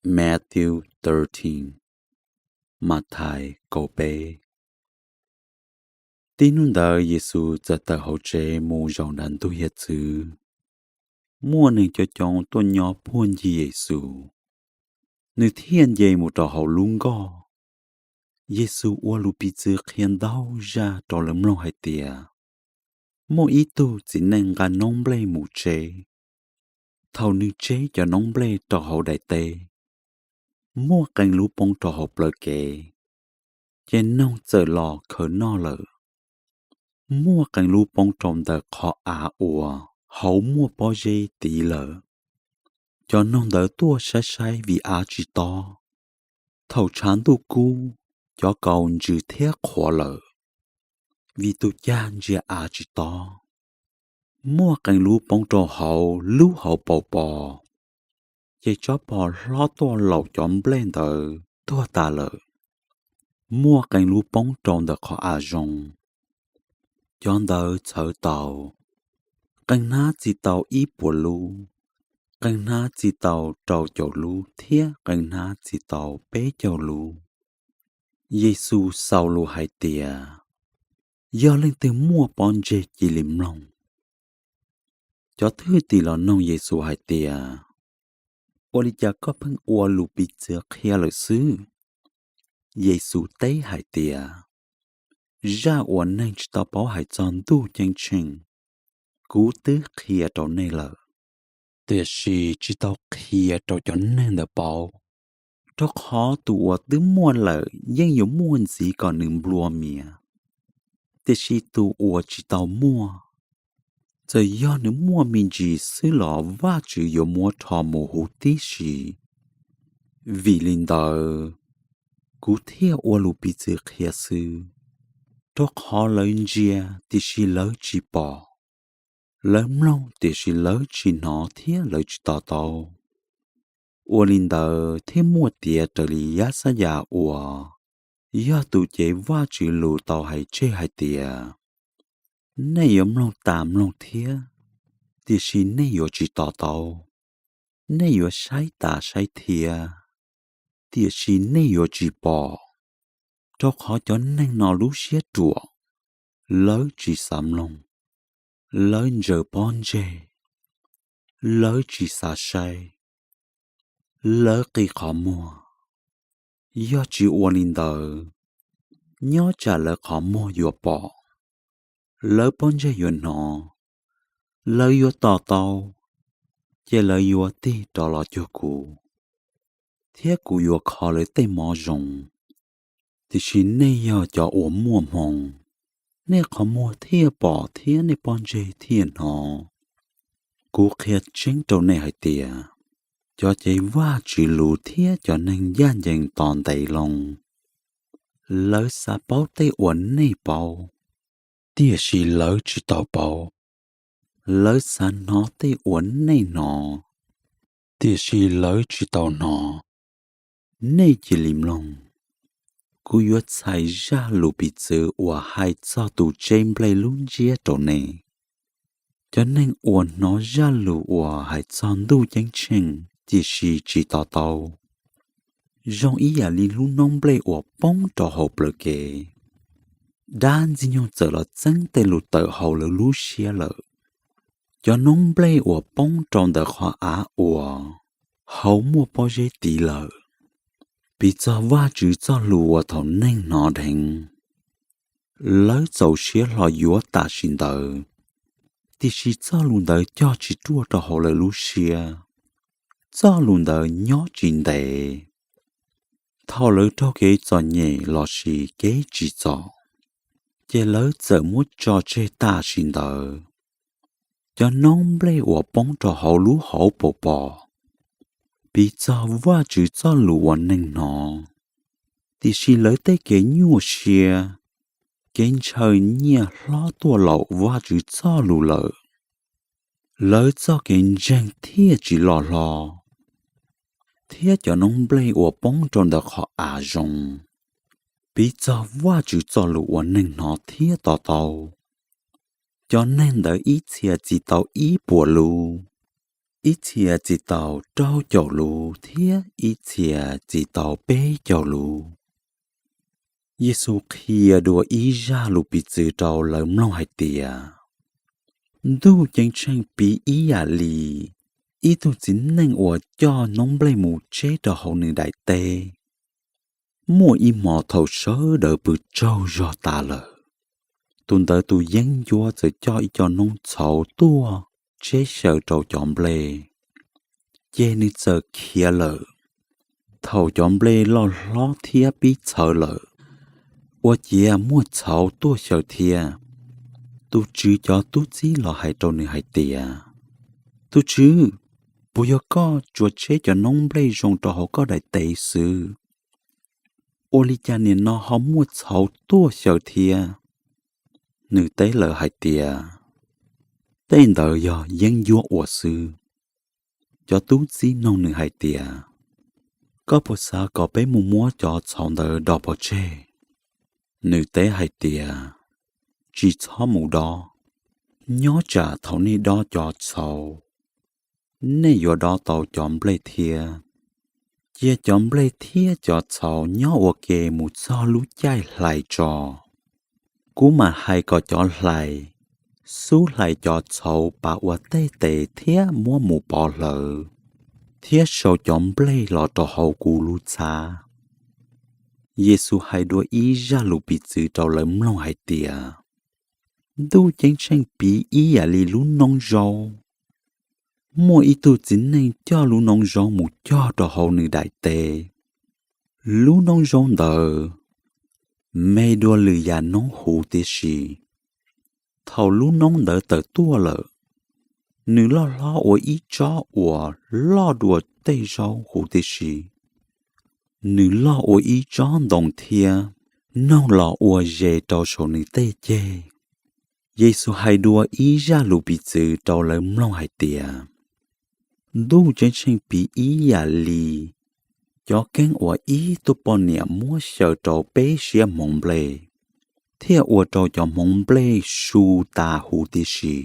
Matthew thirteen, Mathais kaum peb. Tib hnub ntawd Yexus txawm tawm hauv tsev mus zaum nram ntug hiav txwv. Muaj neeg coob coob tuaj nyob puag ncig Yexus, nws thiaj nce mus rau hauv lub nkoj. Yexus ua lus piv txwv qhia ntau zaj rau lawv mloog hais tias, muaj ib tug txiv neej nqa noob nplej mus tseb. Thaum nws tseb cov noob nplej rau hauv daim teb, muaj qee lub poob rau hauv plawv kev, ces noog txawm los khaws noj lawm. Muaj qee lub poob rau ntawm qhov av uas hauv muaj pob zeb tiv lawm. Cov noog ntawd tuaj saib saib vim av tsis tob. Thaum tshav ntuj kub, cov kaus ntsws thiab qhuav lawm, vim tus cag ntsia av tsis tob. Muaj qee lub poob rau hauv lub hauv paus pos, ces tsob pos hlob tuaj laum cov nplej ntawd tuag tas lawm. Muaj qee lub poob rau ntawm qhov av zoo, cov ntawd txhawv tau, qee hnab txi tau ib puas lub, qee hnab txi tau rau caum lub thiab qee hnab txi tau peb caug lub. Yexus xaus lus hais tias, yog leej twg muaj pob ntseg cia li mloog. Cov thwj tim los noog Yexus hais tias, ua li cas koj pheej ua lus piv txwv qhia lawm xwb? Yexus teb hais tias, zaj uas neeg tsis tau paub hais txog Ntuj Ceeb Tsheej, kuv twb qhia rau nej lawm, tiam sis tsis tau qhia rau cov neeg ntawd paub, rau qhov tus uas twb muaj lawm yeej yuav muaj ntxiv kom nws nplua mias. Tiam sis tus uas tsis tau muaj, txawm yog nws muaj me ntsis xwb los Vajtswv yuav muab rho mus huv tib si. Vim li ntawd, kuv thiaj ua lus piv txwv qhia xwb, rau qhov lawv ntsia tiam sis lawv tsis pom, lawv mloog tiam sis lawv tsis hnov thiab lawv tsis to taub. Ua li ntawd thiaj muaj tiav raws li Yaxayas uas yog tus cev Vajtswv lus tau hais tseg hais tias, nej yuav mloog tas mloog thiab, tiam sis nej yuav tsis to taub; nej yuav saib tas saib thiab, tiam sis nej yuav tsis pom. Rau qhov cov neeg no lub siab ruam, lawv tsis xav mloog, lawv ntsaws pob ntseg, lawv tsis xav saib, lawv qi qhov muag. Yog tsis ua li ntawd, nyob tsam lawv qhov muag yuav pom, lawv pob ntseg yuav hnov, lawv yuav to taub, ces lawv yuav tig rov los cuag kuv, thiab kuv yuav kho lawv tej mov zoo. Tiam sis nej yog cov uas muaj hmoo, nej qhov muag thiaj pom thiab nej pob ntseg thiaj hnov. Kuv qhia tseeb rau nej hais tias, cov cev Vajtswv lus thiab cov neeg ncaj ncees tos ntev loo, lawv xav paub tej uas nej paub, tiam sis lawv tsis tau paub; lawv xav hnov tej uas nej hnov, tiam sis lawv tsis tau hnov. Nej cia li mloog, kuv yuav txhais zaj lus piv txwv uas hais txog tus tseb nplej lub ntsiab rau nej. Cov neeg uas hnov zaj lus uas hais txog Ntuj Ceeb Tsheej tiam sis tsis to taub, zoo ib yam li lub noob nplej uas poob rau hauv plawv kev. Dab ntxwg nyoog txawm los txeeb tej lus tawm hauv lawv lub siab lawm. Cov noob nplej uas poob rau ntawm qhov av uas hauv muaj pob zeb tiv lawm, piv txog Vajtswv txoj lus uas thaum neeg hnov dheev, lawv txaus siab hlo yuav tam sim ntawd, tiam sis txoj lus ntawd cog tsis ruaj rau hauv lawv lub siab, txoj lus ntawd nyob tsis ntev. Thaum lawv raug kev txom nyem lossis kev tsim txom, ces lawv txawm muab tso tseg tam sim ntawd. Cov noob nplej uas poob rau hauv lub hauv paus pos, piv txog Vajtswv txoj lus uas neeg hnov, tiam sis lawv tej kev nyuaj siab, kev ntshaw nyiaj hlob tuaj laum Vajtswv txoj lus lawm. Lawv txoj kev ntseeg thiaj tsis loj hlob. Thiab cov noob nplej uas poob rau ntawm qhov av zoo, piv txog Vajtswv txoj lus uas neeg hnov thiab to taub. Cov neeg ntawd ib txhia txi tau ib puas lub, ib txhia txi tau rau caum luv thiab ib txhia txi tau peb caug luv. Yexus qhia dua ib zaj lus piv txwv rau lawv mloog hais tias, Ntuj Ceeb Tsheej piv ib yam li ib tug txiv neej uas coj noob nplej mus tseb rau hauv nws daim teb. Muaj ib hmo thaum sawv daws pw tsaug zog tas lawm, tus ntawd tus yeeb ncuab txawm coj ib co noob txhauv tuaj tseb xyaw rau cov nplej, ces nws txawm khiav lawm. Thaum cov nplej loj hlob thiab pib txhawv lawm, ua ciav muaj txhauv tuaj xyaw thiab. Tus tswv cov tub txib los hais rau nws hais tias, Tus tswv, puas yog koj tsuas tseb cov noob nplej zoo rau hauv koj daim teb xwb? Ua li cas nim no ho muaj txhauv tuaj xyaw thiab? Nws teb lawv hais tias, Tej ntawd yog yeeb ncuab ua xwb. Cov tub txib nug nws hais tias, Koj puas xav kom peb mus muab cov txhauv ntawd do pov tseg? Nws teb hais tias, Tsis txhob mus do. Nyob tsam thaum nej do cov txhauv, nej yuav do tau cov nplej thiab. Cia cov nplej thiab cov txhauv nyob ua ke mus txog lub caij hlais tso. Kuv mam hais kom cov hlais xub hlais cov txhauv pav ua tej tes thiab muab mus pov hlawv, thiab sau cov nplej los rau hauv kuv lub txhab. Yexus hais dua ib zaj lus piv txwv rau lawv mloog hais tias, Ntuj Ceeb Tsheej piv ib yam li lub noob zaub. Muaj ib tug txiv neej coj lub noob zaub mus cog rau hauv nws daim teb. Lub noob zaub ntawd me dua lwm yam noob huv tib si. Thaum lub noob ntawd tawm tuaj lawm, nws loj hlob ua ib tsob uas loj dua tej zaub huv tib si. Nws loj ua ib tsob ntoo thiab noog los ua zes rau saum nws tej ceg. Yexus hais dua ib zaj lus piv txwv rau lawv mloog hais tias, Ntuj Ceeb Tsheej piv ib yam li cov keeb uas ib tug poj niam muab xyaw rau peb siab hmoov nplej, thiaj ua rau cov hmoov nplej su tas huv tib si.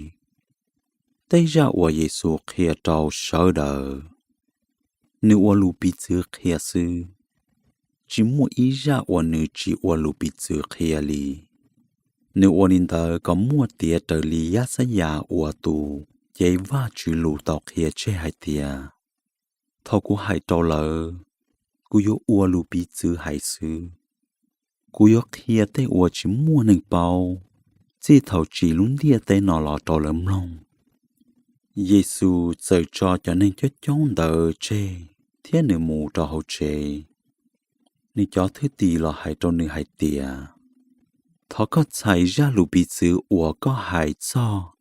Tej zaj uas Yexus qhia rau sawv daws, nws ua lus piv txwv qhia xwb, tsis muaj ib zaj uas nws tsis ua lus piv txwv qhia li. Nws ua li ntawd kom muaj tiav raws li Yaxayas uas tus cev Vajtswv lus tau qhia tseg hais tias, Thaum kuv hais rau lawv, kuv yuav ua lus piv txwv hais xwb. Kuv yuav qhia tej uas tsis muaj neeg paub txij thaum tsim lub ntiaj teb no los rau lawv mloog. Yexus txawm tso cov neeg coob coob ntawd tseg thiab nws mus rau hauv tsev. Nws cov thwj tim los hais rau nws hais tias, Thov koj txhais zaj lus piv txwv uas koj hais txog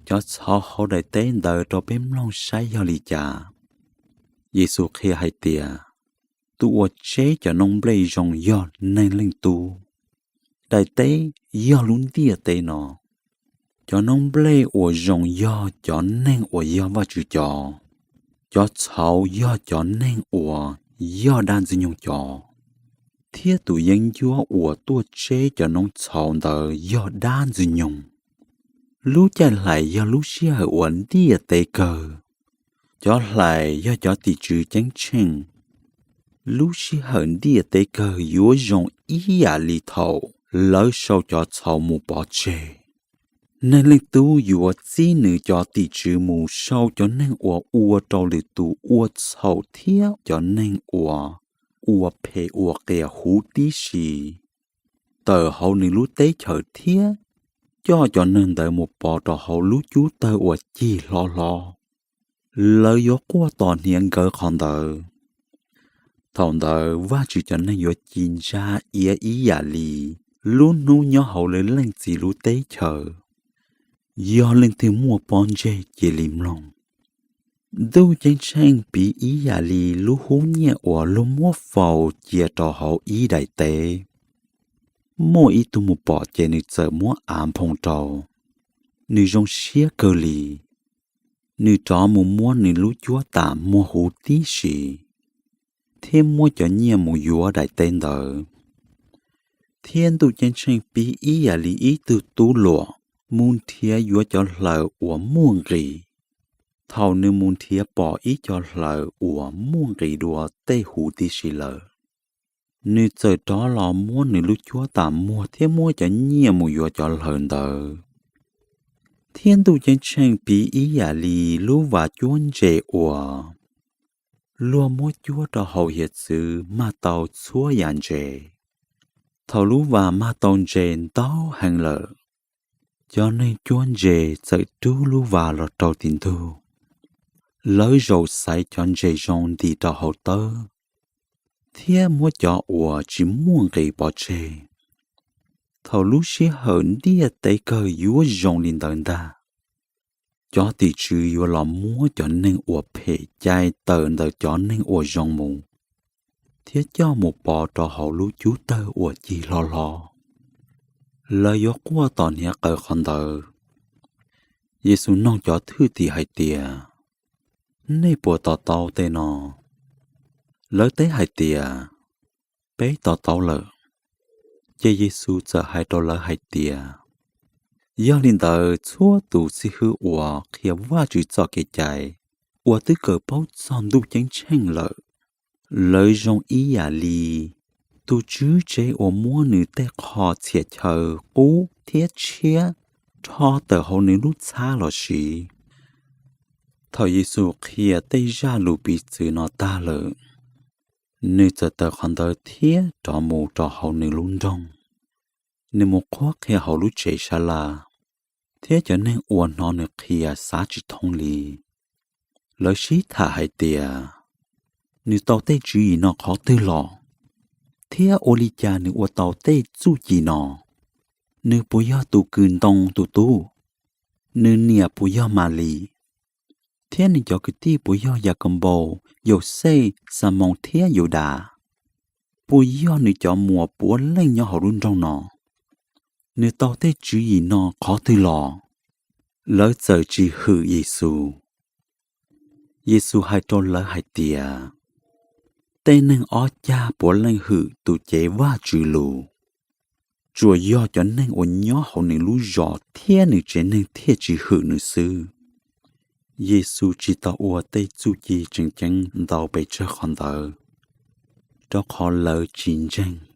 cov txhauv hauv daim teb ntawd rau peb mloog saib yog li cas. Yexus qhia hais tias, Tus uas tseb cov noob nplej zoo yog Neeg Leej Tub. Daim teb yog lub ntiaj teb no. Cov noob nplej uas zoo yog cov neeg uas yog Vajtswv cov. Cov txhauv yog cov neeg uas yog dab Ntxwg Nyoog cov, thiab tus yeeb ncuab uas tuaj tseb cov noob txhauv ntawd yog dab Ntxwg Nyoog. Lub caij hlais yog lub sij hawm uas ntiaj teb kawg. Cov hlais yog cov tim tswv ceeb tsheej. Lub sij hawm ntiaj teb kawg yuav zoo ib yam li thaum lawv sau cov txhauv mus pov tseg. Neeg Leej Tub yuav txib nws cov tim tswv mus sau cov neeg uas ua rau lwm tus ua txhaum thiab cov neeg uas ua phem ua qias huv tib si tawm hauv nws lub teb chaws thiab coj cov neeg ntawd mus pov rau hauv lub cub tawg uas cig hlob hlob. Lawv yuav quaj tos hniav nkawd qhov ntawd. Thaum ntawd Vajtswv cov neeg yuav ci ntsa iav ib yam li lub hnub nyob hauv lawv Leej Txiv lub teb chaws. Yog leej twg muaj pob ntseg cia li mloog. Ntuj Ceeb Tsheej piv ib yam li lub hub nyiaj uas luag muab faus cia rau hauv ib daim teb. Muaj ib tug mus pom ces nws txawm muab av nphoo rau. Nws zoo siab kawg li. Nws rov mus muab nws lub cuab tam muag huv tib si, thiab muab cov nyiaj mus yuav daim teb ntawd. Thiab Ntuj Ceeb Tsheej piv ib yam li ib tug tub luam mus nrhiav yuav cov hlaws uas muaj nqis. Thaum nws mus nrhiav pom ib co hlaws uas muaj nqis dua tej huv tib si lawm, nws txawm rov los muab nws lub cuab tas muag thiab muab cov nyiaj mus yuav cov hlaws ntawd. Thiab Ntuj Ceeb Tsheej piv ib yam li lub vas cuab ntses uas luag muab cuab rau hauv hiav txwv mag tau txhua yam ntses. Thaum lub vas mag tau ntses ntau heev lawm, cov neeg cuab ntses txawm rub lub vas los rau tim ntug. Lawv zaum xaiv cov ntses zoo ntim rau hauv tawb, thiab muab cov uas tsis muaj nqis pov tseg. Thaum lub sij hawm ntiaj teb kawg yuav zoo li ntawd ntag, cov tim tswv yuav los muab cov neeg uas phem cais tawm ntawm cov neeg uas zoo mus, thiab coj mus pov rau hauv lub cub tawg uas cig hlo hlo. Lawv yuav quaj tos hniav qaws qhov ntawd. Yexus noog cov thwj tim hais tias, Nej puas to taub tej no? Lawv teb hais tias, Peb to taub lawm. Ces Yexus txawm hais rau lawv hais tias, Yog li ntawd txhua tus xib hwb uas qhia Vajtswv txoj kev cai uas twb kawm paub txog Ntuj Ceeb Tsheej lawm, lawv zoo ib yam li tus tswv tsev uas muab nws tej qho txhia chaw qub thiab tshiab rho tawm hauv nws lub txhab los siv. Thaum Yexus qhia tej zaj lus piv txwv no tag lawm, nws txawm tawm qhov ntawd thiab rov mus rau hauv nws lub nroog. Nws mus qhuab qhia hauv lub tsev sab laj, thiab cov neeg uas hnov nws qhia xav tsis thoob li. Lawv sib tham hais tias, Nws tau tej tswv yim no qhov twg los? Thiab ua li cas nws ua tau tej txuj ci no? Nws puas yog tus kws ntoo tus tub? Nws niam puas yog Malis? Thiab nws cov kwv tij puas yog Yakaunpaus, Yauxej, Xamoos thiab Yudas? Puas yog nws cov muam puav leej nyob hauv lub nroog no? Nws tau tej tswv yim no qhov twg los? Lawv txawm tsis hwm Yexus. Yexus hais rau lawv hais tias, Tej neeg ob cag puav leej hwm tus cev Vajtswv lus, tsuas yog cov neeg uas nyob hauv nws lub zos thiab nws tsev neeg thiaj tsis hwm nws xwb. Yexus tsis tau ua tej txuj ci tseem ceeb ntau pes tsawg qhov ntawd, rau qhov lawv tsis ntseeg.